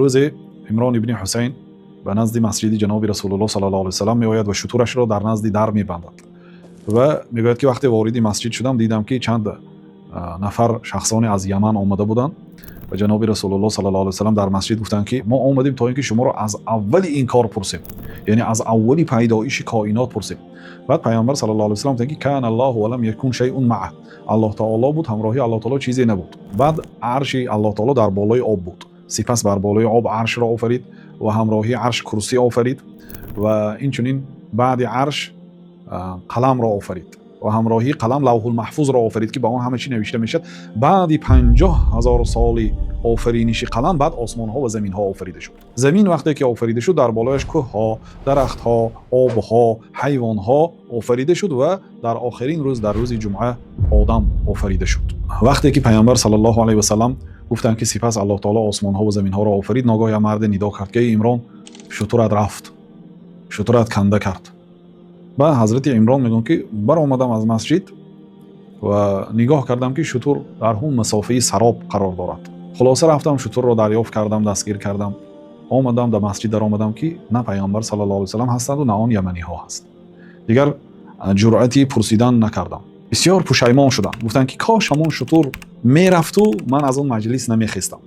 Рӯзе Имрон ибни Ҳусайн ба назди масҷиди ҷаноби Расулуллоҳ саллаллоҳу алайҳи васаллам меояд ва шутурашро дар назди дар мебандад ва мегӯяд, ки вақте вориди масҷид шудам, дидам, ки чанд нафар шахсоне аз Яман омада буданд ва ҷаноби Расулуллоҳ саллаллоҳу алайҳи васаллам дар масҷид гуфтанд, ки мо омадем, то ин ки шуморо аз аввали ин кор пурсем, яъне аз аввали пайдоиши коинот пурсем. Баъд Пайғамбар саллаллоҳу алайҳи васаллам гуфтанд, ки كان الله ولم يكن شيء معه. Аллоҳ таоло буд, ҳамроҳи Аллоҳ таоло чизе набуд. Баъд арши Аллоҳ таоло дар болои об буд. Сипас бар болои об аршро офарид ва ҳамроҳи арш курсӣ офарид ва инчунин баъди арш қаламро офарид ва ҳамроҳии қалам Лавҳулмаҳфузро офарид, ки ба он ҳама чӣ навишта мешавад. Баъди 50 000 соли офариниши қалам, баъд осмонҳо ва заминҳо офарида шуд. Замин вақте ки офарида шуд, дар болояш кӯҳҳо, дарахтҳо, обҳо, ҳайвонҳо офарида шуд ва дар охирин рӯз, дар рӯзи ҷумъа, Одам офарида шуд. Вақте ки Пайғамбар саллаллоҳу алайҳи васаллам гуфтанд, ки сипас Аллоҳ таоло осмонҳо ва заминҳоро офарид, ногаҳ як марде нидо кард, ки эй Имрон, шутурат рафт, шутурат канда кард. Баъд ҳазрати Имрон мегӯянд, ки баромадам аз масҷид ва нигоҳ кардам, ки шутур дар ҳун масофаи сароб қарор дорад. Хулоса, рафтам, шутурро дарёфт кардам, дастгир кардам, омадам, дар масҷид даромадам, ки на Пайғамбар саллаллоҳу алайҳи васаллам ҳастанду, на он яманиҳо ҳаст. Дигар ҷуръати пурсидан накардам, бисёр пушаймон шудам. Гуфтанд, ки кош ҳамон шутур мерафту ман аз он маҷлис намехестам.